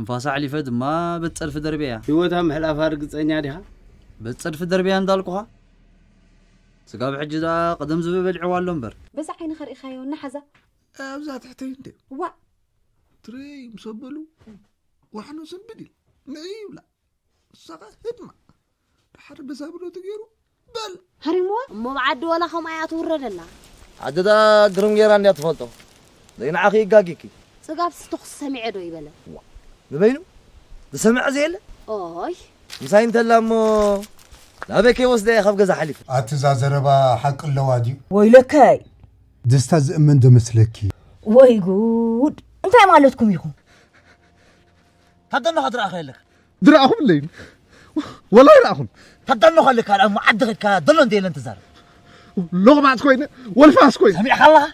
ንፋሳ ኣሕሊፈ ድማ በቲ ጸድፊ ደርብያ። ህይወታ ምሕላፋ ርግጸኛ ዲኻ? በቲ ጸድፊ ደርብያ እንዳልኩኻ። ስጋብ ሕጂ ደኣ ቀደም ዝብኢ በሊዕዋ ኣሎ እምበር። በዛ ዓይንኻ ርኢኻዮ እናሓዛ። ኣብዛ ትሕተይ እንድዩ። ዋእ! ትረይ ምስ ኣበሉ ዋሕኑ ስንብድ ኢሉ ንዒ ይብላ። ንሳ ኸኣ ህድማ። ደሓር በዛ ብሎቱ ገይሩ በል። ሃሪምዋ? እሞ ብዓዲ ወላ ከምኣ እያ ትውረደላ። ዓዲ ደኣ ግርም ገይራ እንድያ ትፈልጦ። ዘይንዓኺ ይጋጊኪ። ጽጋብስ ተኹሲ ሰሚዐ ዶ ይበለ? ንበይኑ ዝሰምዐ ዘየለ? ኦይ። ምሳይ እንተላ እሞ ናበይ ከይወስዳ እየ ካብ ገዛ ሓሊፈ? ኣቲ እዛ ዘረባ ሓቂ ኣለዋ ድዩ? ወይለከይ! ደስታ ዝእመን ዶ መስለኪ? ወይ ጉድ! እንታይ ማለትኩም ኢኹም? ታደኖኻ ድረኣኻ የለካ? ድረኣኹም ኣለይን። ወላ ኣይረኣኹም። ታደኖኻ ኣለካ፣ ኣብ ዓዲ ኸድካ ደሎ እንደ የለን ትዛረብ። ሎቕማጽ ኮይነ፣ ወልፋስ ኮይነ። ሰሚዕካ ኣለኻ?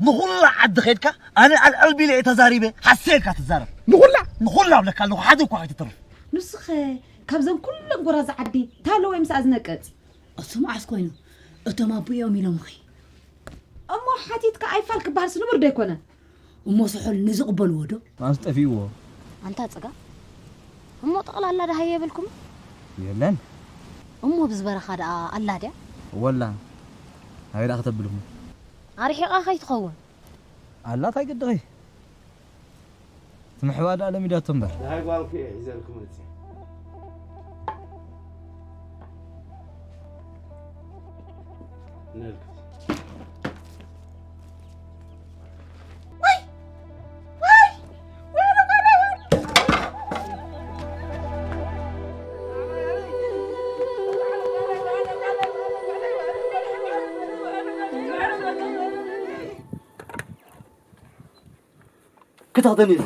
ንኹላ ዓዲ ኸድካ፣ ኣነ ኣልዕል ቢለ እየ ተዛሪበ፣ ሓስየ ኢልካ ትዛረብ። ንኹላ? ንኹላ እብለካ ኣለኹ፣ ሓደ እኳ ከይትተርፍ። ንስኸ ካብዘን ኩለን ጎራዙ ዓዲ እንታይ ኣለዎ ምስኣ ዝነቅጽ? እሱ መዓስ ኮይኑ? እቶም ኣቦኦም ኢሎምኺ። እሞ ሓቲትካ ኣይፋል ክበሃልስ ንቡር ዶ ኣይኮነን? እሞ ስሑል ንዝቕበልዎ ዶ? መዓስ ጠፊእዎ? ኣንታ ጽጋ። እሞ ጠቕላላ ደሃይ የብልኩም? የለን። እሞ ብዝበረኻ ደኣ ኣላ ድያ? ወላ። ኣበይ ደኣ ክተብልኩም? ኣርሒቓ ከይትኸውን? ኣላ ታይ ግድኺ? ትምሕባ ደኣ ለሚዳቶ እምበር። ደሃይ ጓልኩ እየ ሒዘልኩ መጽእ። ነልኩ። ክተኽደኒ ኢኺ።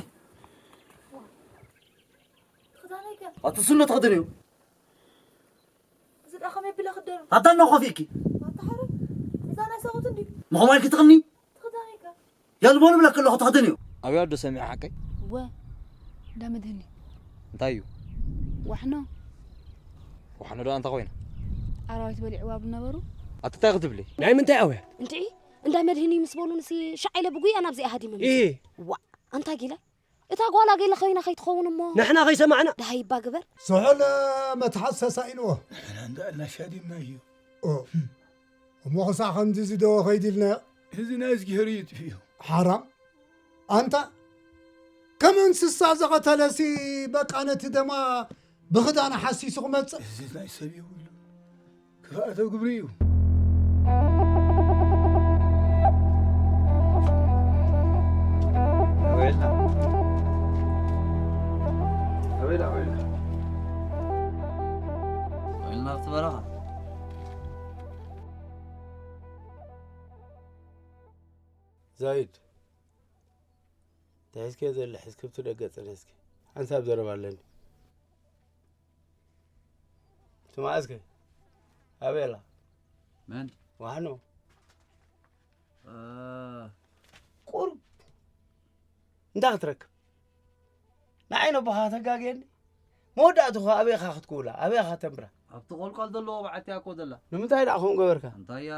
ክዳነይ ከ? ኣቲ ስኖ ተኽደንዮ። እዚ ደኣ ከመይ ቢለ ክደኑ? ኣታ ኖ ኸፊእኪ። ኣታ ሓረ፣ እዛ ናይ ሰብኡት እንዲ። ምኸማን ክትኽኒ? ትኽዳነይ ከ? ያ ዝበሉ ብለክ ኣለኹ ተኽደንዮ። ኣብያ ዶ ሰሚዐ ሓቀይ? ወ፣ እንዳ መድህኒ። እንታይ እዩ? ዋሕኖ። ዋሕኖ ዶ ኣንታ ኮይና? ኣራዊት በሊዕዋ ብነበሩ። ኣቲ እንታይ ክትብሊ? ናይ ምንታይ ኣውያት? እንድዒ፣ እንዳ መድህኒ ምስ በሉንሲ ሻዕ ኢለ ብጉያ ናብዚኣ ሃዲመ። ኢሂ። ዋ፣ ኣንታ ጊላ። እታ ጓል ኣገለ ኮይና ከይትኸውን እሞ። ንሕና ከይሰማዕና። ደሃይ እባ ግበር። ስሑል መትሓዝ ተሳኢንዎ። ንሕና እንዳ ኣላሻዲምናዮ። ኦ፣ እሞ ክሳዕ ከምዚ ዝደወ ከይድልናዮ። እዚ ናይ እዝጊሄር እዩ ጥፊኡ። ሓራም። ኣንታ፣ ከም እንስሳ ዝቐተለሲ በቃ ነቲ ደማ ብኽዳን ሓሲሱ ክመጽእ። እዚ ናይ ሰብ የብሉ። ክፍኣተ ግብሪ እዩ። ኣቤላ። ኣቤላ፣ ኣቤላ። ኣቤላ ናብቲ በረኻ። ዛይድ። እንታይ ሒዝካዮ ዘለኺ? እስኪ ኣብቲ ደገ ጽነ እስኪ። ሓንሳብ ዘረባ ኣለኒ። እቲ መዓስከ? ኣበይ ኣላ? መን? ዋሕኖ። እ። ቁሩብ እንታይ ክትረክብ? ንዓይ ነቦኻ ተጋግየኒ? መወዳእትኻ ኣበይ ኢኻ ክትክውላ? ኣበይ ኢኻ ተንብራ? ኣብቲ ቆልቋል ዘለዎ በዓቲ እያ እኮ ዘላ። ንምንታይ ደኣ ከምኡ ገበርካ? እንታይ እያ?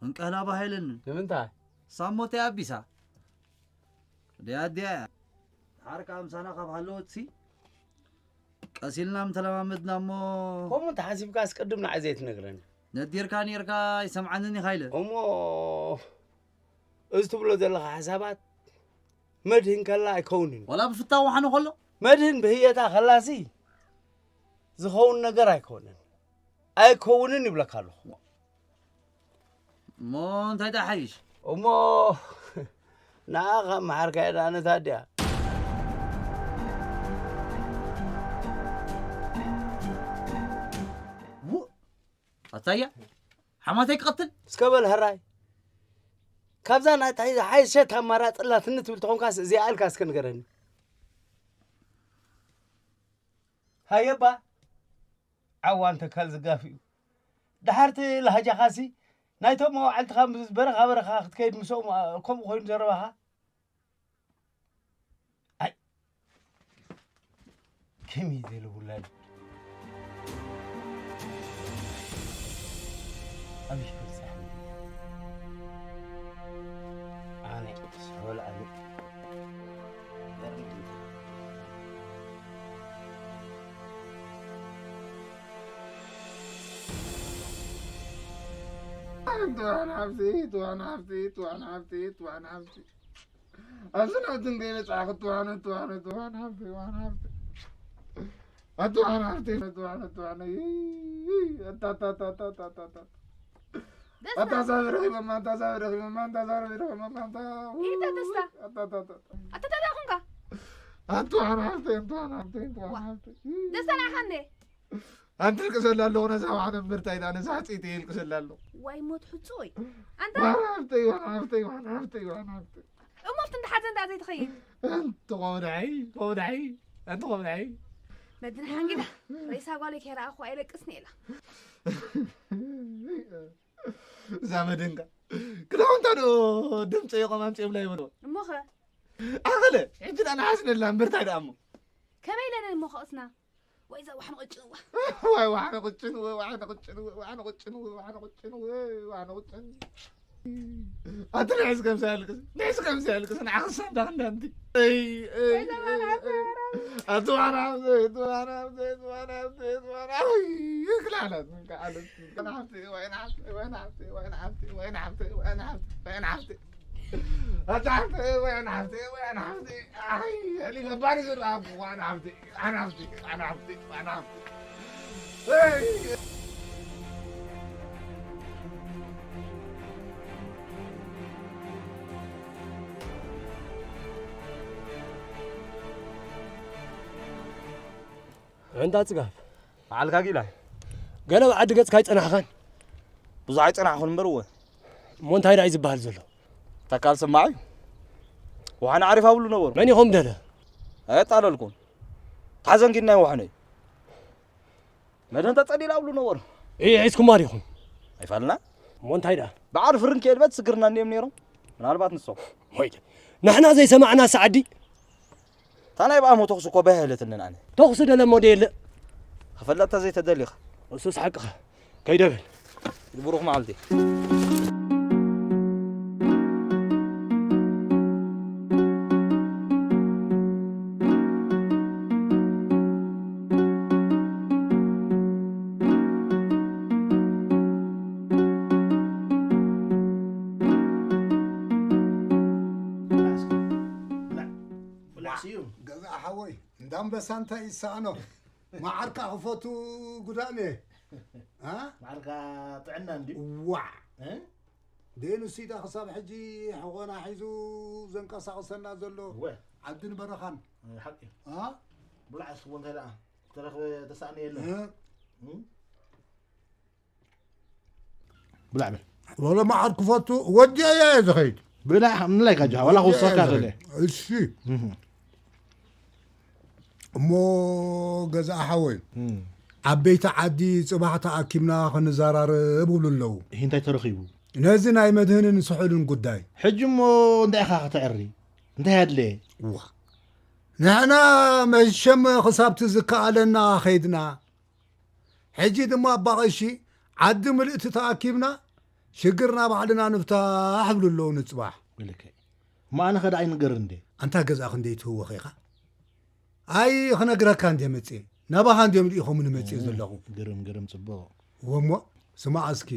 እንቀህላ ባህ ኣይለንን። ንምንታይ? ሳሞተይ ኣቢሳ። ደያ ኣዲያ እያ። ድሓር ከኣ ምሳና ካብ ሃለወትሲ፣ ቀስ ኢልና ምተለማመድና እሞ። ከምኡ እንተሓሲብካ ኣስቀድም ንዓይ ዘይትነግረኒ? ነዲርካ ኔርካ ኣይሰምዓንን ኢኻ ኢለ። እሞ፣ እዚ ትብሎ ዘለኻ ሓሳባት መድህን ከላ ኣይከውንን እዩ። ዋላ ብፍታው ዋሕኑ ከሎ? መድህን ብህየታ ከላሲ ዝኸውን ነገር ኣይኮነን። ኣይከውንን ይብለካ ኣለኹ። እሞ እንታይ ደኣ ሓይሽ? እሞ ንዓኻ መሓርካዮ ደኣ ነታ ድያ? ውእ! ኣታያ? ሓማተይ ክቐትል? እስከ በል ሕራይ። ካብዛ ናይ ታሕቲ ዝሓሸት ኣማራጺ ኣላትኒ ትብል ተኾንካስ እዚኣ ኢልካ እስከ ንገረኒ። ሃየባ። ዓዋን ተካል ዝጋፍ እዩ። ደሓርቲ ላህጃኻሲ ናይቶም መዋዕልትኻ ምስ በረኻ በረኻ ክትከይድ ምስኦም፣ ኣ፣ ከምኡ ኮይኑ ዘረባኻ። ኣይ፣ ከመይ ዝበለ ውላድ። ኣበይ ክበጽሕ? ኣነ ስሑል ኣነ። ትዋን ሓብቲ፣ ትዋን ሓብቲ፣ ትዋን ሓብቲ፣ ትዋን ሓብቲ። ኣብዚ ናብቲ እንከይ በጻሕኩ፣ ትዋን፣ ትዋን፣ ትዋን ሓብቲ፣ ትዋን ሓብቲ። ኣትዋን ሓብቲ፣ ኣትዋን፣ ኣትዋን። ኣታ፣ ኣታ፣ ኣታ፣ ኣታ፣ ኣታ፣ ኣታ። ደስታ። ኣታ፣ ሳቢ ረኺቦማ፣ ኣታ፣ ሳቢ ረኺቦማ፣ ኣታ፣ ሳቢ ረኺቦማ፣ ኣታ። ኢታ ደስታ። ኣታ፣ ኣታ፣ ኣታ፣ ኣታ። ኣታ፣ እንታይ ደኣ ኹንካ? ኣትዋን ሓብቲ፣ ኣትዋን ሓብቲ፣ ኣትዋን ዋ። ሓብቲ። ደስታ ንዓኻ እንዴ? ኣንተ ይልቅሰላ ኣለኹ፣ ነዛ ዋዕነ እምበርታ ኢላ፣ ነዛ ሓፀይቲ ይልቅሰላ ኣለኹ። ዋይ ሞት ሕጹይ። ኣንታ ዋን ሓፍተይ፣ ዋን ሓፍተይ፣ ዋን ሓፍተይ፣ ዋን ሓፍተይ። እሞ ኣብቲ እንዳ ሓዘን ደኣ ዘይትኸይድ? ኣንቲ ቆብዳይ፣ ቆብዳይ፣ ኣንቲ ቆብዳይ። መድን ሓንጊዳ፣ ሬሳ ጓለይ ከይረኣኹ ኣይለቅስን ኢላ። እዛ መድንካ። ክዳውንታ ዶ ድምፂ ይቆም ኣምፂኦምላ ይበልዎ። እሞኸ? ኣኸለ፣ ሕጂ ደኣ ንሓዝነላ እምበርታ ደኣ እሞ። ከመይ ኢለና እሞ ከቕስና? ወይ እዛ ዋሕነ ቅጭን እዋ። ዋይ ዋሕነ ቅጭን እወ፣ ዋሕነ ቅጭን እወ፣ ዋሕነ ቅጭን እወ፣ ዋሕነ ቅጭን እወ፣ ዋሕነ ቅጭን። ኣቲ ንሕስ ከምዚ ኣልቅስ፣ ንሕስ ከምዚ ኣልቅስ፣ ንዓኽስ ኣንዳ ክንዳ ኣንቲ። እይ፣ እይ፣ ወይ እዛ እይ፣ ማርያም እይ። ኣቲ ዋሕነ ሓፍተይ፣ ኣቲ ዋሕነ ሓፍተይ፣ ኣቲ ዋሕነ ሓፍተይ፣ ኣቲ ዋሕነ ሓፍተይ። ኣይ፣ ክላላት፣ ክላላት። ዋሕነ ሓፍተይ፣ ዋሕነ ሓፍተይ፣ ዋሕነ ሓፍተይ፣ ዋሕነ ሓፍተይ፣ ዋሕነ ሓፍተይ፣ ዋሕነ ሓፍተይ፣ ዋሕነ ሓፍተይ። ኣታ ሓፍተይ፣ ወይ ኣና ሓፍተይ፣ ወይ ኣና ሓፍተይ። ኣይ፣ ኣሊ ገባሪ ዝረኣኩ፣ ኣና ሓፍተይ፣ ኣና ሓፍተይ፣ ኣና ሓፍተይ፣ ኣና ሓፍተይ። ኣይ። እንዳ ጽጋብ። በዓልካ ጊላይ። ገለ ኣብ ዓዲ ገጽካ ኣይጸናሕካን። ብዙሕ ኣይጸናሕኩን እምበር እወ። እሞ እንታይ ደኣ እዩ ዝበሃል ዘሎ? ተካል ስማዕ እዩ። ዋሕነ ዓሪፍ ኣብሉ ነበሩ። መን ኢኹም ደለ? ኣየጣለልኩን። ተሓዘንኪናይ ዋሕነ እዩ። መድህን ተጸሊል ኣብሉ ነበሩ። እየ ሒዝኩማ ዲኹም? ኣይፋልና። እሞ እንታይ ደኣ? በዓል ፍርንኪ የልበት ስግርና እንዲዮም ነይሮም። ምናልባት ንሶም። ወይ፣ ንሕና ዘይሰማዕና ሰዓዲ? እታ ናይ ብኣሞ ተኹሲ እኮ በህለትንን ኣነ። ተኹሲ ደለ እሞ ደየለ። ክፈለጥ ተዘይተደሊኻ። እሱስ ሓቅኻ። ከይደብል። ብሩኽ መዓልቲ። ብላዕ ስዩም። ገዛ ሓወይ፣ እንዳ ኣንበሳ እንታይ ይሰኣኖ? መዓርካ ክፈቱ ጉዳም እየ። አ? መዓርካ ጥዕና እንድዩ። ዋዕ። እ? ደንሲዳ ክሳብ ሕጂ ሕኾና ሒዙ ዘንቀሳቕሰና ዘሎ እወ። ዓድን በረኻን። ሓቂ። አ? ብላዕ እስኪ እንታይ ደኣ? ተረኽበ ተሳእነ የለን። እ? እ? ብላዕ በል። ወለ መዓር ክፈቱ ወዲአ እየ ዝኸይድ። ብላዕ ምንላይ ካጃ፣ ዋላ ወዲአ ክውሰካ እየ ከለ። ዝኸይድ። እሺ። እህ። እሞ ገዛ ሓወይ፣ እም። ዓበይቲ ዓዲ ጽባሕ ተኣኪብና ክንዘራረብ ይብሉ ኣለዉ። ይህ እንታይ ተረኺቡ? ነዚ ናይ መድህንን ስሑልን ጉዳይ። ሕጂ እሞ እንታይ ኢኻ ከተዕሪ? እንታይ ኣድለየ? ዋ። ንሕና መሸም ክሳብቲ ዝከኣለና ኸይድና። ሕጂ ድማ ኣባ ቐሺ ዓዲ ምልእቲ ተኣኪብና ሽግርና ባዕልና ንፍታሕ ይብሉ ኣለዉ ንጽባሕ። ልክዕ። እሞ ኣነ ኸ ደኣ ኣይንገርን እንዴ? ኣንታ ገዛእኺ እንዴ ትህወኽ ኢኻ? ኣይ ክነግረካ እንዴ መጽየ? ናባኻ እንድዮም ልኢኾምኒ መጽየ እም፣ ዘለኹ። ግርም፣ ግርም፣ ጽቡቕ። እወ እሞ ስማዕ እስኪ፣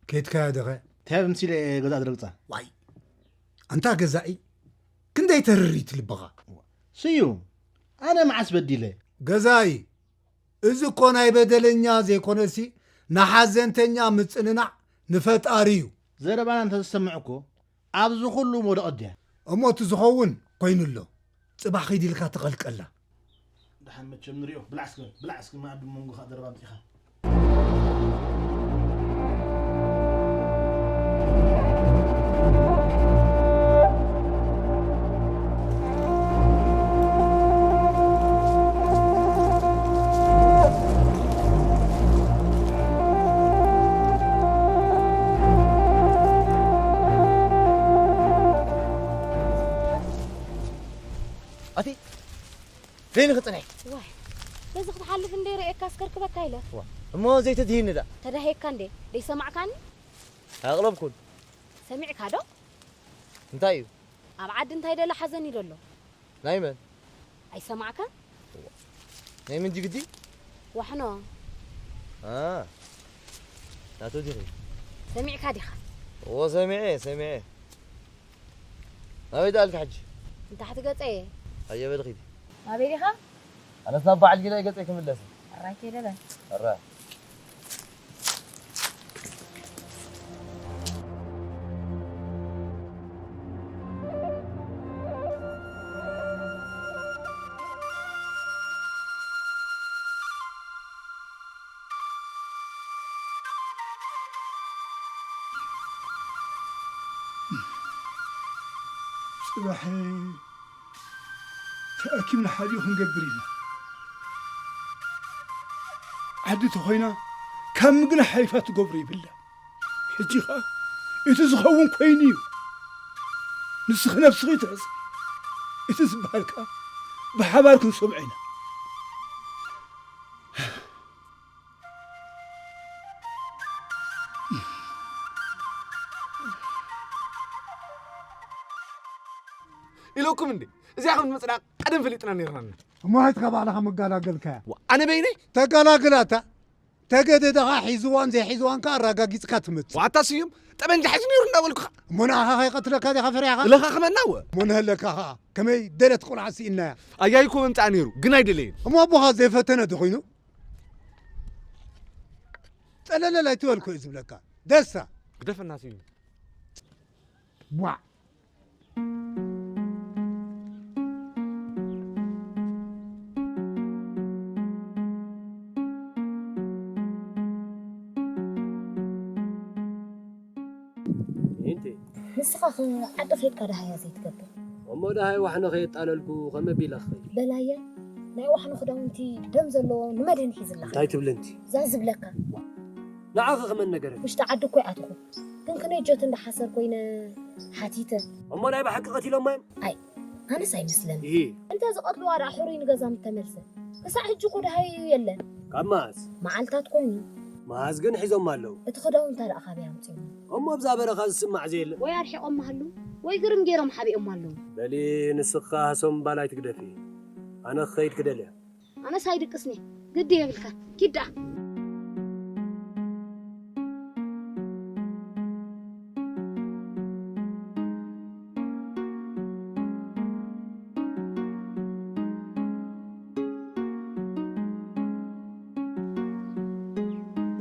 ከይድካዮ ዲኸ? እንታይ ብምሲለ ገዛ ድረግጻ? ዋይ፣ ኣንታ ገዛኢ፣ ክንደይ ተርሪት ልብኻ። ስዩም፣ ኣነ መዓስ በዲለ? ገዛኢ፣ እዚ እኮ ናይ በደለኛ ዘይኮነሲ፣ ንሓዘንተኛ ምጽንናዕ ንፈጣሪ እዩ። ዘረባና እንተዝሰምዕ እኮ ኣብዚ ኩሉ ምወደቐት ድያ? እሞ እቲ ዝኸውን ኮይኑ ኣሎ። ጽባሕ ኺድ ኢልካ ተቐልቀላ። ደሓን መቸም ንሪኦ። ብላዕ እስከ፣ ብላዕ እስከ፣ መኣዲ መንጎኻ ዘረባ ኣምጺኻ። ኣቲ፣ ፌን ክጽንሕ። ዋይ፣ በዚ ክትሓልፍ እንደ ርእየካ ኣስከርክበካ ኢለ። ዋ፣ እሞ ዘይተድሂኒ ደኣ? ተዳሂየካ እንዴ? ደይሰማዕካኒ? ኣቕለብኩን። ሰሚዕካ ዶ? እንታይ እዩ? ኣብ ዓዲ እንታይ ደለ ሓዘን እዩ ደሎ? ናይ መን? ኣይሰማዕካን? ናይ መን ጅግዲ? ዋሕኖ። አ፣ ናቱ ዲኺ? ሰሚዕካ ዲኻ? እዎ ሰሚዐ ሰሚዐ። ናበይ ደኣልካ ሕጂ? ንታሕቲ ገጸ እየ። ኣየ በል ኺዲ። ናበይ ዲኻ? ኣነስ ናብ በዓል ጊላይ ገጸይ ክምለስ። ኣራይ ከይደ በል። ኣራይ። ጽባሕ ተኣኪብና ሓዲኡ ክንገብር ኢና። ዓዲ ተኾይና ካብ ምግና ሓሊፋ ትገብሮ ይብላ። ሕጂ ኸኣ እቲ ዝኸውን ኮይኑ እዩ። ንስኺ ነብስኺ ትሕዝ። እቲ ዝበሃል ከኣ ብሓባር ክንሰምዖ ኢና። ኢለኩም እንዴ? እዚኣ ከም ትመፅና ቀደም ፈሊጥና ነይርና። እሞ ሕትካ ባዕልኻ መጋላገልካያ። ኣነ በይነይ ተጋላግላታ ተገደደኻ ሒዝዋን ዘይሒዝዋን ከኣ ኣረጋጊጽካ ትመጽእ። ዋታ ስዩም ጠበንጃ ሒዙ ነይሩ እንዳበልኩኻ። እሞ ንኣኻ ከይቀትለካ ዲኻ ፈሪሕኻ? እለኻ ክመናወ። እሞ ንህለካ ኸኣ ከመይ ደለት ቆልዓ ስኢናያ። ኣያይኮ መምጽኣ ነይሩ ግን ኣይደለየን። እሞ ኣቦኻ ዘይፈተነ ዶ ኮይኑ? ጠለለል ኣይትበልኮ እዩ ዝብለካ። ደስታ። ግደፈና ስዩም። ቧዕ። ንስኻ ኸ ዓዲ ኸይድካ ደሃያ ዘይትገብር? እሞ ደሃይ ዋሕኖ ከየጣለልኩ ከመ ቢለ ክኸይድ? በላየ ናይ ዋሕኖ ክዳውንቲ ደም ዘለዎ ንመድህን ሒዝላኻ። እንታይ ትብሊ እንቲ? እዛ ዝብለካ። ንዓኺ ከመን ነገረኪ? ውሽጢ ዓዲ እኮ ኣይኣተኹን። ግን ክነይ ጆት እንዳሓሰር ኮይነ ሓቲተ። እሞ ናይ ብሓቂ ቀቲሎማ እዮም? ኣይ ኣነስ ኣይመስለኒ። እሂ። እንተ ዝቐትልዋ ደኣ ሕሩይ ንገዛ ምተመልሰ። ክሳዕ ሕጂ እኮ ደሃዩ የለን። ካብ መዓዝ? መዓልታት ኮይኑ። መዓዝ ግን ሒዞማ ኣለዉ። እቲ ክዳውንታ ደኣ ካበይ ኣምጺኦሞ? እሞ ኣብዛ በረኻ ዝስማዕ ዘየለ። ወይ ኣርሒቖማ ሃለዉ ወይ ግርም ገይሮም ሓቢኦማ ኣለዉ። በሊ ንስኺ ከኣ ሃሰም ምባል ኣይትግደፊ። ኣነ ክኸይድ ክደልያ። ኣነስ ኣይድቅስን እየ ግዲ የብልካን ኪድ ደኣ።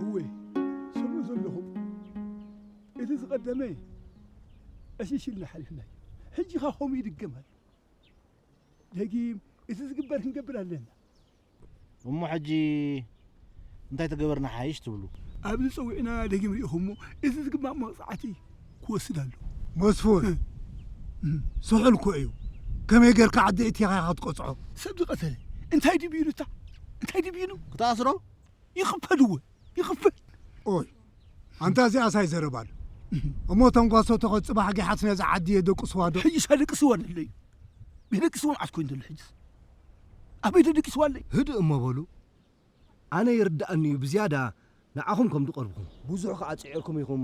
እወ ሰምዑ ዘለኹም እቲ ዝቐደመ ዕሽሽ ኢልና ሓሊፍናዮ። ሕጂ ኸኣ ከምኡ ይድገም ኣሎ። ደጊም እቲ ዝግበር ክንገብር ኣለና። እሞ ሕጂ እንታይ ተገበርና ሓይሽ ትብሉ? ኣብዚ ጸዊዕና ደጊም ርኢኹሞ እዚ ዝግባእ መቕጻዕቲ ክወስድ ኣሎ። መስፉን ስሑል እኮ እዩ። ከመይ ጌርካ ዓዲ እቲኻ ኢኻ ትቀጽዖ? ሰብ ዝቐተለ እንታይ ድዩ ብይኑታ? እንታይ ድዩ ብይኑ? ክትኣስሮ? ይኽፈል እወ ይኽፈል። ኦይ ኣንታ እዚኣስ ኣይዘረባን። እሞ ተንጓሶ ተኸ ጽባሕ ጊሓት ነዛ ዓዲ የደቅስዋ ዶ? ሕይሻ ደቅስዋ ደለዩ። ቤደቅስዋ መዓስ ኮይኑ ዘሎ ሕጅስ? ኣበይ ደደቂስዋ ኣለይ? ህድእ እሞ በሉ። ኣነ ይርድኣኒ እዩ ብዝያዳ ንዓኹም ከም ዝቐርብኹም። ብዙሕ ከኣ ጽዒርኩም ኢኹም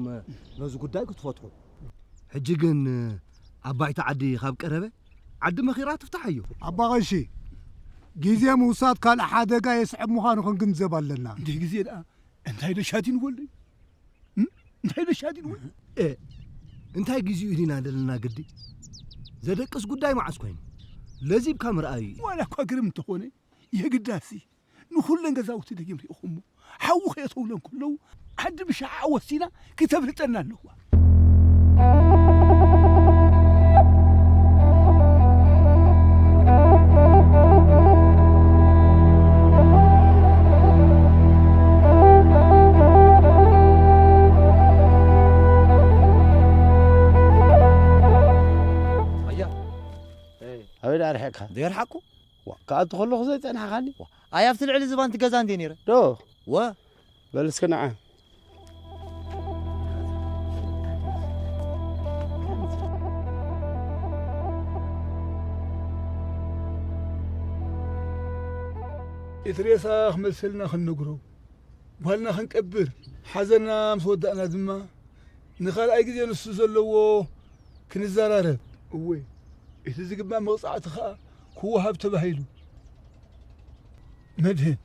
ነዚ ጉዳይ ክትፈትሑ። ሕጂ ግን ኣባይቲ ዓዲ ካብ ቀረበ ዓዲ መኺራ ትፍታሕ እዩ። ኣባ ቀሺ ግዜ ምውሳድ ካልእ ሓደጋ የስዕብ ምዃኑ ክንግንዘብ ኣለና። እንድህ ግዜ ደኣ እንታይ ዶ ሻዲንዎ ኣለዩ? እንታይ ዶ ሻዲንዎ? እ እንታይ ግዜኡ ዲና ዘለና ግዲ? ዘደቅስ ጉዳይ መዓስ ኮይኑ? ለዚብካ ምርኣዩ እዩ። ዋላ እኳ ግርም እንተኾነ የግዳሲ ንኹለን ገዛውቲ ደጊም ርኢኹሞ ሓዊ ከየተውለን ከለዉ ዓዲ ብሻዓ ወሲና ክተፍልጠና ኣለዋ። ኣበይ ደኣ ርሒቕካ? ዘይርሓቅኩ። ዋ፣ ክኣቱ ከለኹ ዘይጸናሕካኒ? ዋ፣ ኣይ ኣብቲ ልዕሊ ዝባንቲ ገዛ እንድየ ነይረ። ዶ? ወ። በል እስከ ንዓ። እቲ ሬሳ ክመልሰልና ክንነግሮ፣ ጓልና ክንቀብር፣ ሓዘንና ምስ ወዳእና ድማ ንኻልኣይ ግዜ ንሱ ዘለዎ ክንዘራረብ። እወ፣ እቲ ዝግባእ መቕጻዕቲ ኸኣ ክወሃብ ተባሂሉ። መድህን፣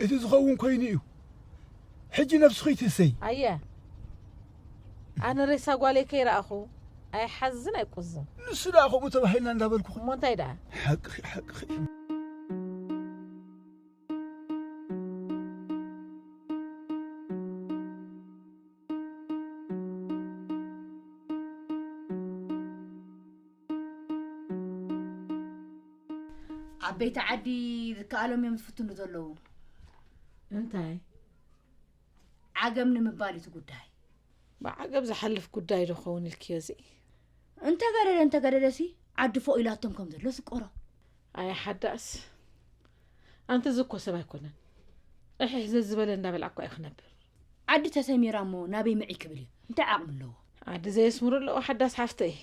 እቲ ዝኸውን ኮይኑ እዩ። ሕጂ ነብስኺ ትህሰይ። ኣየ። ኣነ ሬሳ ጓለይ ከይረኣኹ ኣይሓዝን ኣይቁዝም። ንሱ ደኣ ከምኡ ተባሂልና እንዳበልኩ። እሞ እንታይ ደኣ? ሓቅኺ፣ ሓቅኺ። ዓበይቲ ዓዲ ዝከኣሎም እዮም ዝፍትኑ ዘለዉ። እንታይ? ዓገብ ንምባል እዩ እቲ ጉዳይ። ብዓገብ ዝሓልፍ ጉዳይ ዶ ኸውን ኢልክዮ እዚ? እንተገደደ እንተገደደሲ ዓዲ ፎቕ ኢላቶም ከም ዘሎ ስቆሮ። ኣይ ሓዳስ፣ ኣንቲ እዚ እኮ ሰብ ኣይኮነን። እሕሕ ዘዝበለ እንዳበልዓ እኮ እዩ ክነብር። ዓዲ ተሰሚራ እሞ ናበይ ምዒ ክብል እዩ? እንታይ ዓቕሚ ኣለዎ? ዓዲ ዘየስምሩ ኣለዎ ሓዳስ ሓፍተይ።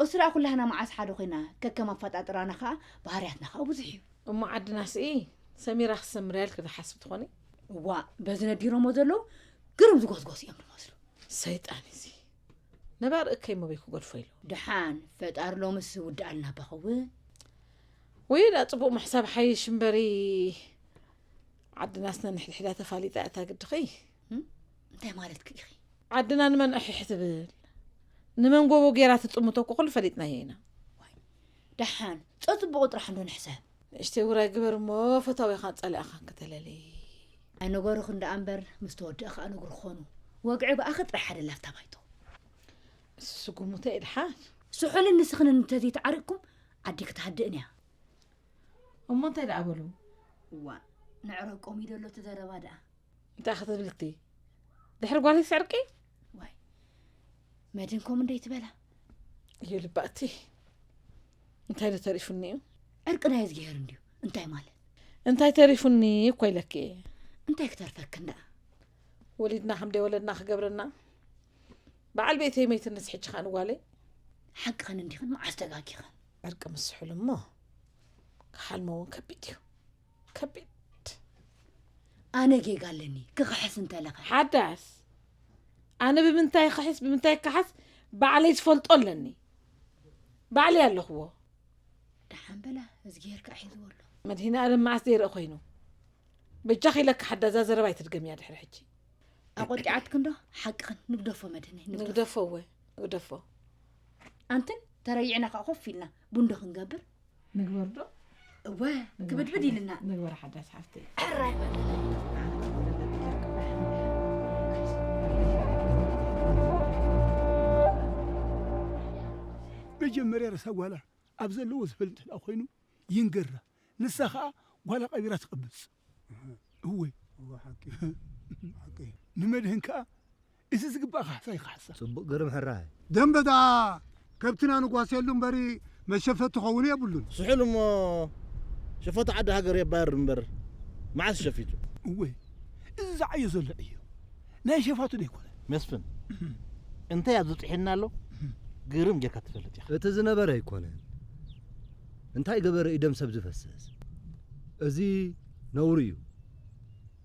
እሱ ደኣ ኩላህና መዓስ ሓደ ኮይና ከከም ኣፈጣጥራና ከኣ ባህርያትና ከኣ ብዙሕ እዩ። እሞ ዓድናስ እይ ሰሚራ ክሰምር እያ ኢልኪ ትሓስቢ ትኾኒ? እዋ በዚ ነዲሮሞ ዘለዉ ግርም ዝጎስጎስ እዮም ዝመስሉ። ሰይጣን እዚ ነባር እከይ መበይ ክገድፎ ኢሉ። ደሓን ፈጣሪ ሎምስ ውድኣልና በኸውን። ወይ ዳ ጽቡቕ ምሕሳብ ሓይሽ እምበሪ ዓድናስ ነንሕድሕዳ ተፋሊጣ እታ ግድኺ። እም? እንታይ ማለትኪ ኢኺ? ዓድና ንመን እሕሕ ትብል ንመን ጎቦ ጌራ ትጥምቶ እኮ ኩሉ ፈሊጥናዮ ኢና። ዋይ፣ ደሓን ጸጽቡቑ ጥራሕ እንዶ ንሕሰብ። ንእሽተይ ውራይ ግበር እሞ ፈታዊኻን ጸላኢኻን ከተለሊ። ኣይነገሩኽን ደኣ እምበር ምስ ተወድአ ከኣ ነግሩ ክኾኑ። ወግዒ ብኣኺ ጥራሕ ሓደላ ኣብታ ባይቶ። እሱ ስጉሙተ እዩ ደሓን። ስሑልን ንስኽንን እንተዘይተዓሪቕኩም ዓዲ ክትሃድእን እያ። እሞ እንታይ ደኣ በሉ? እዋ፣ ንዕረቆም እዩ ደሎ እቲ ዘረባ ደኣ። እንታይ ክትብልቲ? ድሕሪ ጓለይ ስዕርቂ? ዋይ፣ መድን ከምኡ እንደ ይትበላ። እዩ ልባእቲ። እንታይ ዶ ተሪፉኒ እዩ? ዕርቂ ናይ እዝግሄር እንድዩ። እንታይ ማለት? እንታይ ተሪፉኒ እኮ ኢለኪ እየ። እንታይ ክተርፈክን ደኣ? ወሊድና ከም ደይ ወለድና ክገብረና። በዓል ቤተይ መይትንስ ሕጂ ኸኣ ንጓለይ? ሓቅኽን እንዲኽን መዓስ ተጋጊኽን? ዕርቂ ምስ ስሑል እሞ ክሓልሞ እውን ከቢድ እዩ። ከቢድ። ኣነ ጌጋ ኣለኒ፣ ክኽሕስ እንተለኸ። ሓዳስ፣ ኣነ ብምንታይ ክሕስ፣ ብምንታይ ክሓስ፣ ባዕለይ ዝፈልጦ ኣለኒ። ባዕለይ ኣለኽዎ። ደሓን በላ፣ እዝግሄር ከኣ ሒዝዎ ኣሎ። መድህኒ ኣለም መዓስ ዘይርእ ኮይኑ? በጃኺ ኢለኪ ሓዳስ፣ እዛ ዘረባ ኣይትድገምያ ድሕሪ ሕጂ። ኣቆጢዓትክን ዶ? ሓቅኽን፣ ንግደፎ መድህነይ፣ ንግደፎ። ንግደፎ እወ፣ ንግደፎ። ኣንትን፣ ተረይዕና ከኣ ኮፍ ኢልና ቡን ዶ ክንገብር? ንግበር ዶ? እወ፣ ንግበር ክብድብድ ሓዳስ፣ ኢልና። ንግበር ሓዳስ ሓፍተይ። ሕራይ በል። መጀመርያ ርእሳ ጓላ ኣብ ዘለዎ ዝፈልጥ እንተ ደኣ ኮይኑ ይንገራ። ንሳ ኸኣ ጓላ ቀቢራ ትቐብጽ። እወ። እወ፣ ሓቂ። ሓቂ። ንመድህን ከኣ እቲ ዝግባእ ካሕሳ ይኻሕሳ። ጽቡቕ ግርም ሕራይ። ደንበ ደኣ ከብትና ንጓስየሉ እምበሪ መሸፈቲ ክኸውን የብሉን። ስሑል እሞ ሸፈቱ ዓዲ ሃገር የባርር እምበር መዓስ ሸፊቱ? እወ፣ እዚ ዝዓዮ ዘሎ ዕዮ ናይ ሸፋቱ ዶ ኣይኮነን? መስፍን፣ እንታይ ኣብዚ ጥሒና ኣሎ? ግርም ጌርካ ትፈልጥ ኢኻ። እቲ ዝነበረ ኣይኮነን። እንታይ ገበረ እዩ ደም ሰብ ዝፈስስ? እዚ ነውሪ እዩ።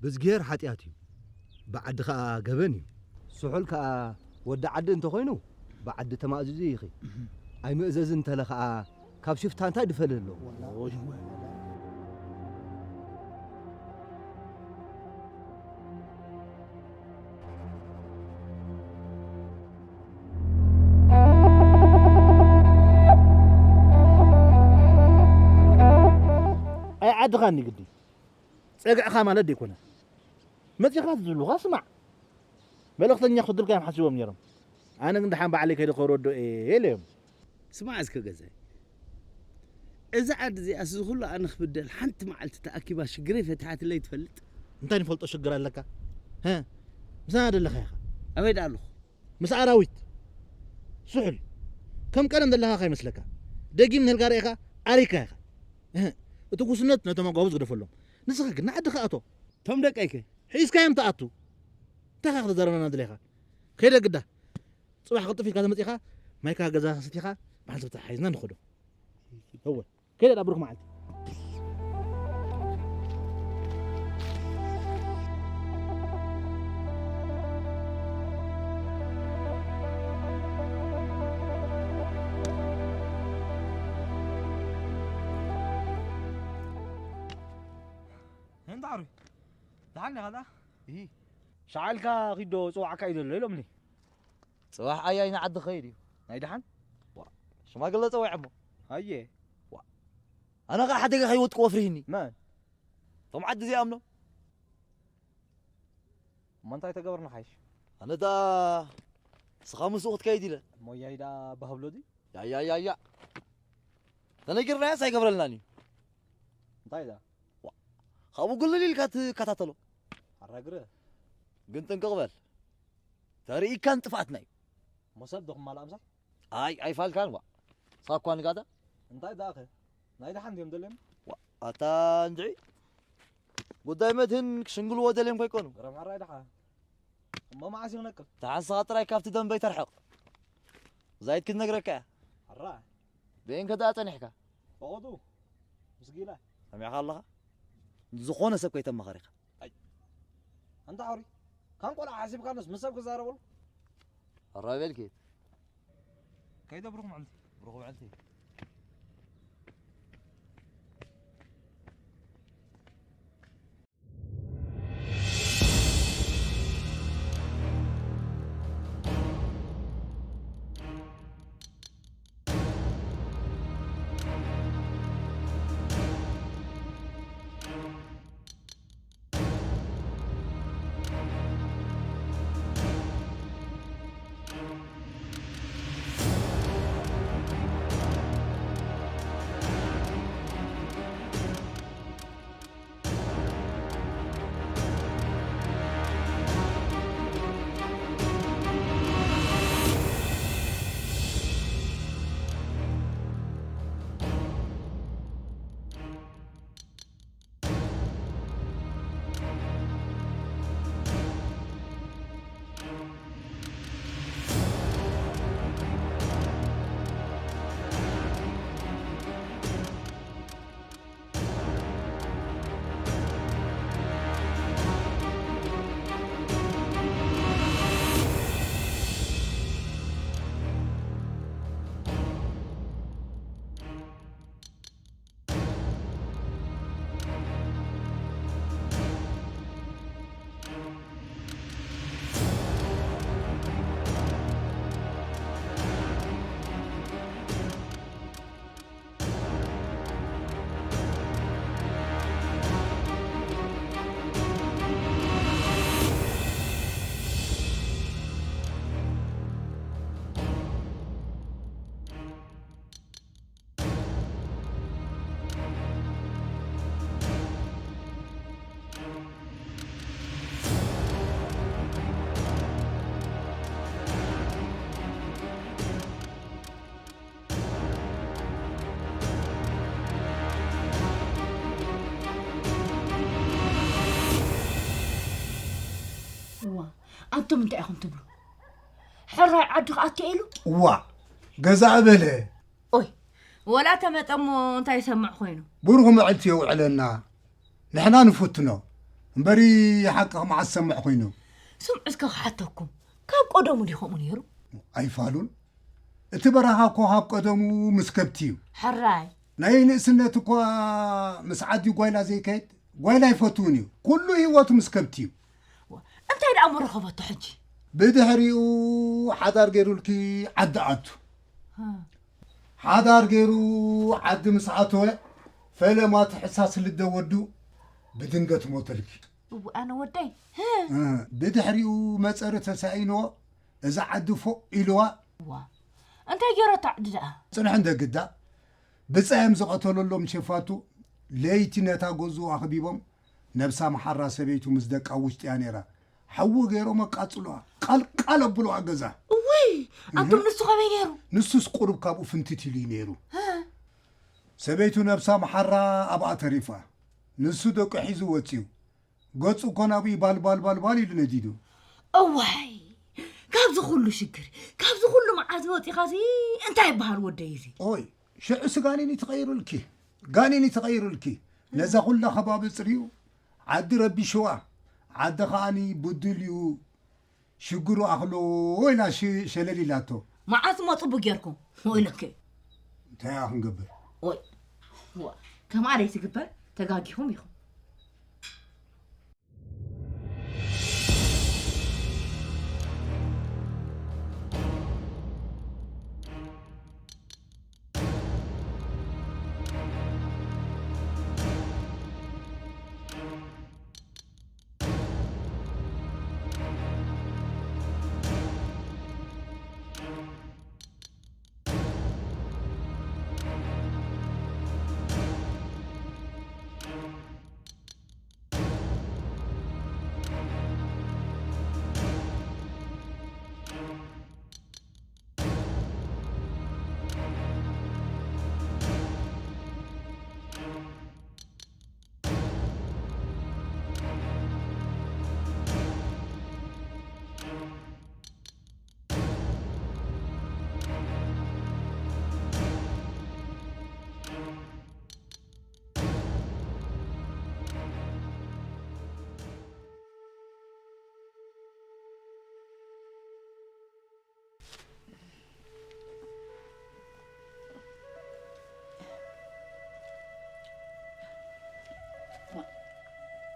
ብዝግሄር ሓጢኣት እዩ። ብዓዲ ኸኣ ገበን እዩ። ስሑል ከኣ ወዲ ዓዲ እንተኾይኑ ብዓዲ ተማእዚዙ ኢኺ። ኣይምእዘዝን እንተለ ኸኣ ካብ ሽፍታ እንታይ ድፈልዮ ኣለዎ? ኣይ ዓድኻኒ ግዲ ጸግዕኻ ማለት ደይኮነ። መጺኻ ዝብሉኻ ስማዕ። መልእኽተኛ ክድልካ እዮም ሓሲቦም ነይሮም። ኣነ ግን ደሓን ባዕለይ ከይደ ከረዶ እየ ኢለ እዮም። ስማዕ እስከ ገዛይ። እዛ ዓዲ እዚኣስ እዚ ኩሉ ኣነ ክብደል ሓንቲ መዓልቲ ተኣኪባ ሽግረይ ፈቲሓትለይ ትፈልጥ? እንታይ ንፈልጦ ሽግር ኣለካ? ሀ? ምሳና ደለኻ ኢኻ። ኣበይ ደኣ ኣለኹ? ምስ ኣራዊት። ስሑል። ከም ቀደም ዘለኻ ከይመስለካ። ደጊም ንህልካ ርኢኻ ኣሪካ ኢኻ። እህ፣ እቲ ጉስነት ነቶም ኣጓቡ ዝግደፈሎም። ንስኻ ግን ንዓድኻ እቶ። እቶም ደቀይከ? ሒዝካዮም ትኣቱ። እንታይ ኢኻ ክትዛረበና ደሊኻ? ከይደ ግዳ። ጽባሕ ቅልጥፍ ኢልካ ተመጺኻ፣ ማይካ ገዛኻ ሰቲኻ፣ ብሓንሳብ ተሓሒዝና ንኸዶ። እወ፣ ከይደ ዳ ብሩኽ መዓልቲ። እንታይ ዓሩይ? ደሓን ዲኻ ደኣ? እሂ። ሸዓልካ ኺዶ ጽዋዕካ እዩ ዘሎ ኢሎምኒ። ጽባሕ ኣያይ ንዓዲ ክኸይድ እዩ። ናይ ደሓን? ዋ፣ ሽማግለ ጸዊዐ እሞ። ኣየ። ዋ፣ ኣነ ኸኣ ሓደጋ ከይወጥቅዎ ኣፍሪህኒ። መን? እቶም ዓዲ እዚኣም ዶ? እሞ እንታይ ተገብርና ሓይሽ? ኣነ ደኣ ንስኻ ምስኡ ክትከይድ ኢለ። እሞ ኣያይ ደኣ ባህ ብሎ ድዩ? ያያያያ። ተነጊርናዮስ ኣይገብረልናን እዩ። እንታይ ደኣ? ዋ፣ ካብኡ ጉልል ኢልካ ትከታተሎ። ኣራግረ። ግን ጥንቅቕ በል። ተርኢካን ጥፍኣትና እዩ። እሞ ሰብ ዶ ክማላእ ምሳይ? ኣይ፣ ኣይፋልካን ዋ። ንስኻ እኳ ንጋዳ። እንታይ ደኣኸ? ናይ ደሓን ድዮም ደልዮም? ዋ፣ ኣታ እንድዒ። ጉዳይ መድህን ክሽንግልዎ ደልዮም ከይኮኑ። ረም ሕራይ ደሓ። እሞ መዓስ እዩ ክነቅል? ደሓን ንስኻ ጥራይ ካብቲ ደንበይ ተርሕቕ። ዛይድ ክትነግረካ እያ። ሕራይ። ብኤንከ ደኣ ጸኒሕካ? ፈቐዱ። ምስ ጊላ። ሰሚዕካ ኣለኻ? ዝኾነ ሰብ ከይተማኸር ኢኻ። ኣይ። ኣንታ ሓውሪ። ካን ቆልዓ ሓሲብካኖስ ምስ ሰብ ክዛረበሉ? ሕራይ በል ኪድ። ከይደ ብሩኽ መዓልቲ። ብሩኽ መዓልቲ። እዋ፣ ኣንቱም እንታይ ኢኹም ትብሉ? ሕራይ ዓዲ ክኣቱ ኢሉ? እዋ፣ ገዛ ኣበለ። ኦይ፣ ወላ ተመጠ እሞ እንታይ ይሰምዕ ኮይኑ? ብሩኽ መዓልቲ የውዕለና። ንሕና ንፍትኖ። እምበሪ ሓቂ መዓስ ሰምዕ ኮይኑ? ስምዑ እስከ ክሓተኩም። ካብ ቀደሙ ድዩ ከምኡ ነይሩ? ኣይፋሉን። እቲ በረኻ እኮ ካብ ቀደሙ ምስ ከብቲ እዩ። ሕራይ። ናይ ንእስነት እኳ ምስ ዓዲ ጓይላ ዘይከይድ፣ ጓይላ ኣይፈትውን እዩ። ኩሉ ህይወቱ ምስ ከብቲ እዩ። ዋ፣ እንታይ ደኣ ምረኸበቶ ሕጂ? ብድሕሪኡ ሓዳር ገይሩልኪ ዓዲ ኣቱ። ሃ። ሓዳር ገይሩ ዓዲ ምስ ኣተወ፣ ፈለማ እቲ ሕሳስ ልደ ወዱ ብድንገት ሞተልኪ። እው፣ ኣነ ወደይ። እ፣ ብድሕሪኡ መጸሪ ተሳኢንዎ፣ እዛ ዓዲ ፎእ ኢልዋ። ዋ፣ እንታይ ገይረቶ ዓዲ ደኣ? ጽንሕ እንደ ግዳ፣ ብጻዮም ዝቐተለሎም ሸፋቱ ለይቲ ነታ ገዝኡ ኣኽቢቦም፣ ነብሳ መሓራ ሰበይቱ ምስ ደቃ ውሽጢ እያ ነይራ። ሓዊ ገይሮም ኣቃጽሉዋ፣ ቃልቃል ኣብሉዋ ገዛ። እውይ፣ ኣቱም እህ። ንሱ ከመይ ነይሩ? ንሱስ ቁሩብ ካብኡ ፍንትት ኢሉ እዩ ነይሩ። እ። ሰበይቱ ነብሳ መሓራ ኣብኣ ተሪፋ። ንሱ ደቁ ሒዙ ወጺኡ። ገጹ እኮ ናብኡ ባል ባል ባል ባል ኢሉ ነዲዱ። እዋይ፣ ካብዚ ኩሉ ሽግር፣ ካብዚ ኩሉ መዓት ወጺኻሲ እንታይ ይበሃል ወደይ እዚ? ኦይ፣ ሽዑስ ጋኔን እዩ ተቐይሩልኪ። ጋኔን እዩ ተቐይሩልኪ። ነዛ ኩላ ከባቢ ጽርዩ፣ ዓዲ ረቢሽዋ፣ ዓዲ ከኣኒ ብዱል እዩ፣ ሽግሩ ኣኽሎ ኢላ ሽ-፣ ሸለል ኢላቶ። መዓስ እሞ ጽቡቕ ጌርኩም? ወይለከ። እንታይ ኢና ክንገብር? ኦይ፣ ዋ፣ ከምኣ ደይ ትግበር፣ ተጋጊኹም ኢኹም።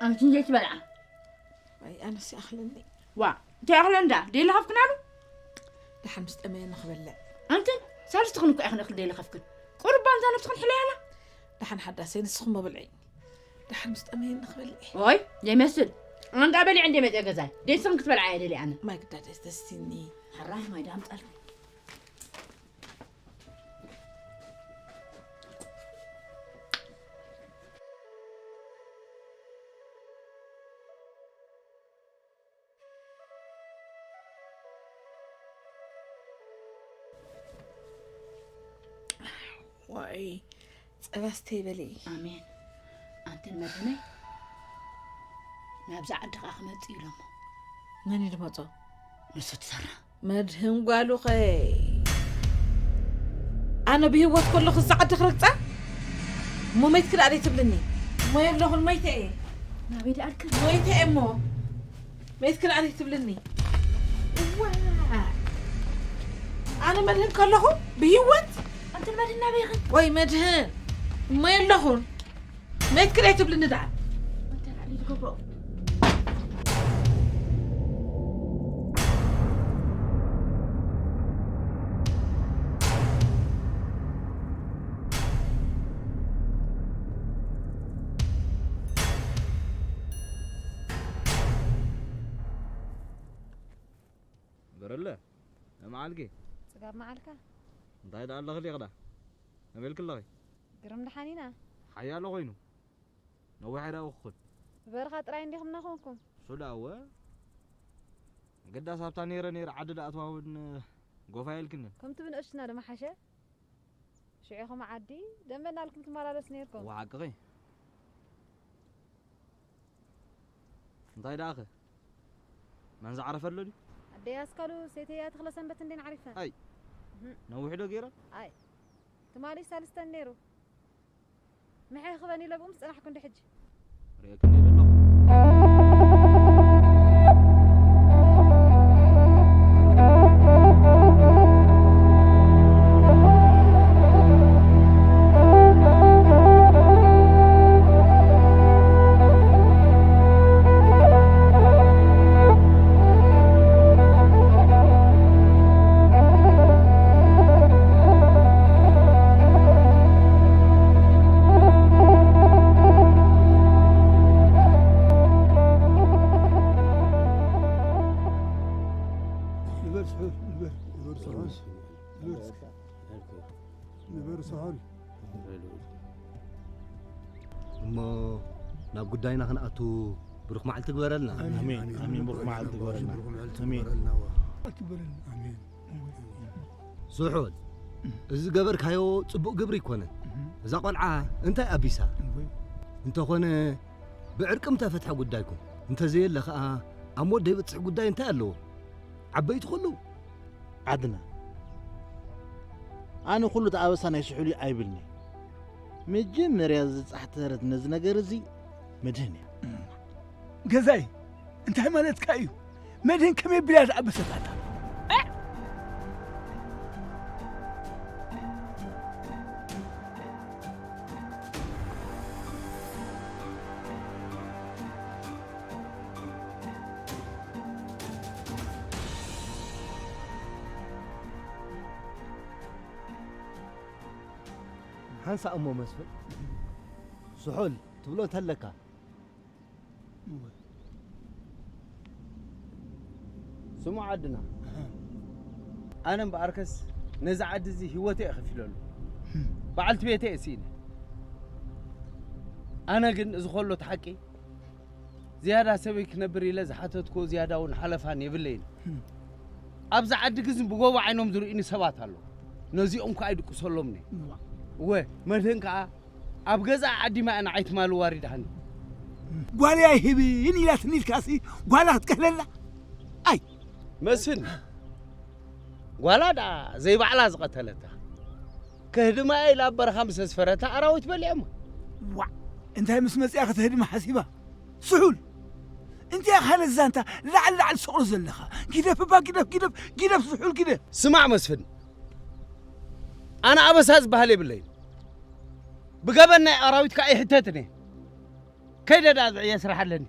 ኣንቲ እንጀይ ትበልዓ። ኣይ ኣነስ ይኣኽለኒ። ዋ እንታይ ኣኽለ እንዳ ደይለ ከፍክን ኣሉ። ደሓን ምስ ጠመየ ንኽበልዕ። ኣንቲ ሳልስቲ ክንኮ ኢኽን እኽል ደይለ ከፍክን። ቁርባ እንዛ ነብስኽን ሕለያላ። ደሓን ሓዳሰይ ንስኹም ብልዒ። ደሓን ምስ ጠመየ ንኽበልዕ። ኦይ ዘይመስል። ኣንዳ በሊዕ እንደ መፀ ገዛይ ደስኽን ክትበልዓ እየ ደሊ ኣነ። ማይ ግዳደስ ደስቲኒ። ሕራይ ማይ ዳምፃልኩ። ዋይ ጸባ ስተይ በሊ። ኣሜን። ኣንተን መድህነይ ናብዛ ዓዲ ኸዓ ክመጽእ ኢሎሞ። መን እዩ ድመጾ? ንሱ ትሰራ። መድህን ጓሉ ኸ ኣነ ብህይወት ከለኹ እዛ ዓዲ ክረግጻ? እሞ መይትኪ ደኣ ደይ ትብልኒ? እሞ የብለኹን መይተ እየ። ናበይ ደኣ ኣልክን? መይተ እየ እሞ መይትኪ ደኣ ደይ ትብልኒ? እዋ ኣነ መድህን ከለኹ ብህይወት? ኣንተ መድህን ናበይ ኸ? ወይ መድህን እሞ የለኹን። መይትኪ ደይ ትብልኒ ደኣ? ኣንተ ደኣ ደይ ትገብሮ? በረለ መዓልኪ ጽጋብ መዓልካ እንታይ ደኣ ኣለኺ ሊቕዳ ኣበልኪ ኣለኺ ግርም ደሓን ኢና ሓያሎ ኮይኑ ነዊሕ ኣይረኣኹኹን ብበረኻ ጥራይ እንዲኹም እናኾንኩም እሱ ደኣ እወ ግዳስ ኣብታ ነይረ ነይረ ዓዲ ደኣ ኣትዋ እውን ጎፋ የልክንን ከምቲ ብንእሽትና ድማ ሓሸ ሽዑኹም ዓዲ ደንበ እናልኩም ትመላለሱ ነይርኩም። እዋ ሓቅኺ። እንታይ ደኣኸ? መን ዝዓረፈ ኣሎ ድዩ? ኣደይ ኣስካሉ ሰይተያ ተኽለ ሰንበት እንዴን ዓሪፈን። ኣይ። እህ። ነዊሕ ዶ ገይረን? ኣይ። ትማሊ ሳልስተን ነይሩ። ምሐ ክበን ኢለ ብኡ ምስ ጽናሕኩ እንዲ ሕጂ። ርእየክን እየ ዘለኹ። ንበር ስሑል፣ ንበር፣ ንበር ስሑል፣ ንበር ስሑል። እሞ ናብ ጉዳይና ክንኣቱ ብሩኽ መዓልቲ ግበረልና። ኣሜን፣ ኣሜን። ኣሜን። ብሩኽ መዓልቲ ግበረልና። ብሩኽ መዓልቲ ኣሜን። ግበረልና። ኣሜን። ስሑል፣ እዚ ገበርካዮ ጽቡቕ ግብሪ ኣይኮነን። እዛ ቆልዓ እንታይ ኣቢሳ? እንተኾነ ብዕርቂ ምተፈትሐ ጉዳይኩም። እንተዘየለ ኸኣ ኣብ ሞት ደይበጽሕ ጉዳይ እንታይ ኣለዎ? ዓበይቲ ከለዉ። ዓድና። ኣነ ኩሉ እቲ ኣበሳ ናይ ስሑል እዩ ኣይብልኒ። መጀመርያ ዝጻሕተረት ነዚ ነገር እዚ መድህን እያ። ገዛይ፣ እንታይ ማለትካ እዩ? መድህን ከመይ ቢላ ዝኣበሰት ኣታ? ሓንሳእ እሞ መስፍን፣ ስሑል ትብሎ እንተለካ። እወ። ስሙ ዓድና። ኣሃ። ኣነ እምበኣርከስ ነዚ ዓዲ እዚ ህይወተይ እየ ከፊለሉ። ህም። በዓልቲ ቤተይ እየ ስኢነ። ኣነ ግን እዚ ከሎ እቲ ሓቂ ዝያዳ ሰበይ ክነብር ኢለ ዝሓተትክዎ ዝያዳ እውን ሓለፋን የብለይን። ህም። ኣብዚ ዓዲ ግን ብጎቦ ዓይኖም ዝርእዩኒ ሰባት ኣለዉ። ነዚኦም ከኣ ይድቅሰሎምኒ። እዋ። እወ፣ መድህን ከኣ ኣብ ገዛ ዓዲ ማእና ዓይትማል ዋሪድ ሃኒ። ጓለይ ኣይህብን ኢላትኒ ኢልካሲ ጓላ ክትቀህለላ? ኣይ! መስፍን፣ ጓላ ደኣ ዘይባዕላ ዝቐተለታ። ከህድማ እያ ኢላ ኣብ በረኻ ምስ ኣስፈረታ ኣራዊት በሊዖማ። ዋዕ! እንታይ ምስ መጽኣ ከተህድማ ሓሲባ? ስሑል! እንታይ ኢኻ ነዚ ዛንታ ላዕሊ ላዕሊ ትሰቕሎ ዘለኻ? ግደፍ እባ፣ ግደፍ፣ ግደፍ፣ ግደፍ፣ ስሑል ግደፍ! ስማዕ መስፍን፣ ኣነ ኣበሳ ዝበሃል የብለይን። ብገበን ናይ ኣራዊት ከኣ ይሕተትን እየ። ከይደ ደኣ ዝዕየ ስራሕ ኣለኒ።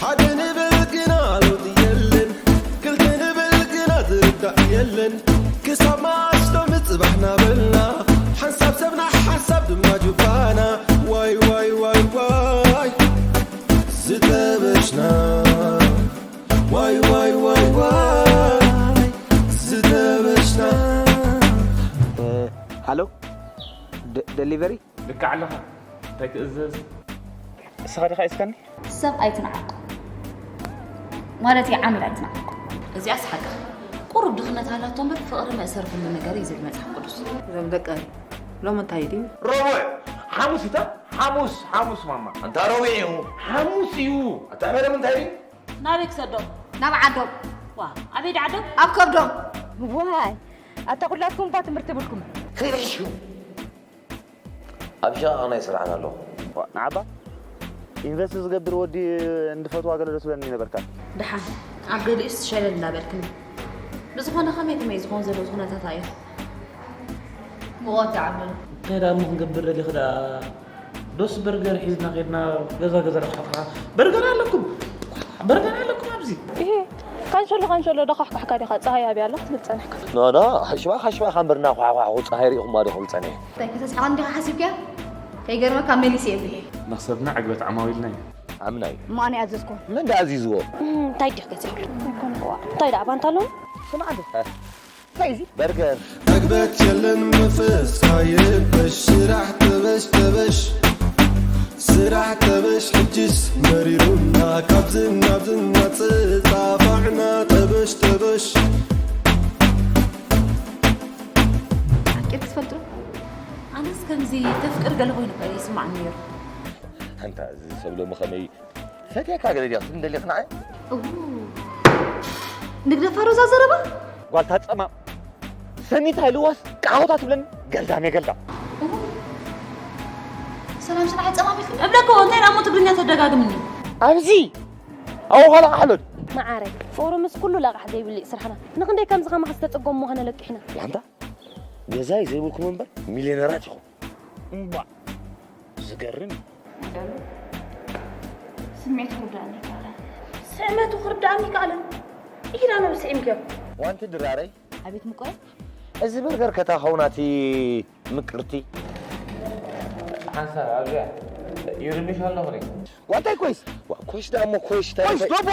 ሓደ ንብል ግና ለውጢ የለን፣ ክልተ ንብል ግና ዝርዳእ የለን። ክሳብ መዓስ ዶ ምጽባሕ ናበልና፣ ሓንሳብ ሰብና ሓንሳብ ድማ ጁባና። ዋይ ዋይ ዋይ ዋይ ዝተበሽና፣ ዋይ ዋይ ዋይ ዋይ ዝተበሽና። ሃሎ፣ ደ-፣ ደሊቨሪ? ልክዕ ኣለኻ። እንታይ ትእዘዝ? ንስኻ ዲኻ ሒዝካኒ? ሰብ ኣይትንዓቕ። ማለት እዩ ዓሚላ ትናፍቆ። እዚኣስ ሓቅኻ። ቁሩብ ድኽነት ኣላቶ እምበር ፍቕሪ መእሰሪ ኩሉ ነገር እዩ ዝብል መጽሓፍ ቅዱስ። እዞም ደቀ ሎሚ እንታይ ድዩ? ረቡዕ፣ ሓሙስ እታ ሓሙስ ሓሙስ ማማ። ኣንታ ረቡዕ እዩ። ሓሙስ እዩ። ኣታ መደብ እንታይ ድዩ? ናበይ ክሰዶም? ናብ ዓዶም። ዋ ኣበይ ደዓዶም? ኣብ ከብዶም። ዋይ ኣታ ኩላትኩም እኳ ትምህርቲ የብልኩም። ከይርሕሹ ኣብ ሸቓቕ ናይ ስራሕና ኣለኹ። ንዓባ ኢንቨስት ዝገብር ወዲ እንድፈትዋ ገለ ዶ ትብለኒ ነበርካ? ደሓን ኣብ ገሊኡስ ሸለል እናበልክኒ። ብዝኾነ ከመይ ከመይ ዝኾን ዘሎ ኩነታት ኣየኹ? ምቖት ይዓብሉ። እንታይ ደኣ እሞ ክንገብር ደሊኺ ደኣ? ዶስ በርገር ሒዝና ኸድና ገዛ ገዛ ረብሓትኻ በርገር ኣለኩም በርገር ኣለኩም ኣብዚ ይሄ ካንሸሎ ካንሸሎ ደኻሕኳሕካ ዲኻ ፀሃይ ኣብያ ኣላ ክትብል ፀኒሕካ ኖ ኖ ሓሽባ ሓሽባ ካምበርና ኳዕኳዕ ፀሃይ ሪኢኹማ ዶ ክብል ፀኒሐ እንታይ ከተስሕቐኒ ዲኻ ሓሲብካያ? ከይገርመካ መሊሰ እየ ብሄ። መኽሰብና ዕግበት ዓማዊልና እዩ። ዓምና እዩ። እሞ ኣነ ኣዘዝኩ። መን ደኣ ኣዚዝዎ? እም፣ እንታይ ድዩ ገዚእሉ? ኣይኮነ፣ ዋ፣ እንታይ ደኣ ባንታሎን? ስማዕ ዶ? እንታይ እዚ? በርገር። ዕግበት የለን መንፈስካ ይረበሽ ስራሕ ተበሽ ተበሽ ስራሕ ተበሽ ሕጅስ መሪሩና ካብዝን ናብዝን ናፅጣፋዕና ተበሽ ተበሽ ሓቂ ትፈልጡ? ኣነስ ከምዚ ተፍቅር ገለ ኮይኑ እኮ ይስማዕ ነይሩ። ኣንታ እዚ ሰብ ሎሚ ከመይ ፈትየካ ገለ ድያ ክትብል ደሊኽ ንዓይ? እው ንግደፋ ሮዛ ዘረባ ጓልታ ጸማም ሰኒታ ኢልዋስ ቃሆታ ትብለኒ ገልዳም እየ ገልዳም። ሰላም ስራሕ ጸማም ኢልኪ እብለኮ እንታይ ደሞ ትግርኛ ተደጋግምኒ። ኣብዚ ኣዋኻላ ካሕሎድ መዓረይ ፍቕሪ ምስ ኩሉ ለቓሕ ዘይብሉ እዩ ስራሕና። ንኽንደይ ከምዚ ከማኻ ዝተጸገሙ ምዃነ ለቂሕና። ላምታ ገዛይ ዘይብልኩም እምበር ሚልዮነራት ኢኹም። እምባ ዝገርም እዩ። ስሜቱ ክርዳእኒ ይከኣለን። ስዕመቱ ክርዳእኒ ይከኣለን። ኢላ መብስዒ ምገብ። ዋንቲ ድራረይ ኣቤት ምቆይ እዚ በርገር ከታኸው ናቲ ምቅርቲ ሓንሳብ ኣብዚኣ ይርምሽ ኣለኹ ሪ ዋንታይ ኮይስ ኮይሽ ዳሞ ኮይሽ ኮይሽ ዶቦ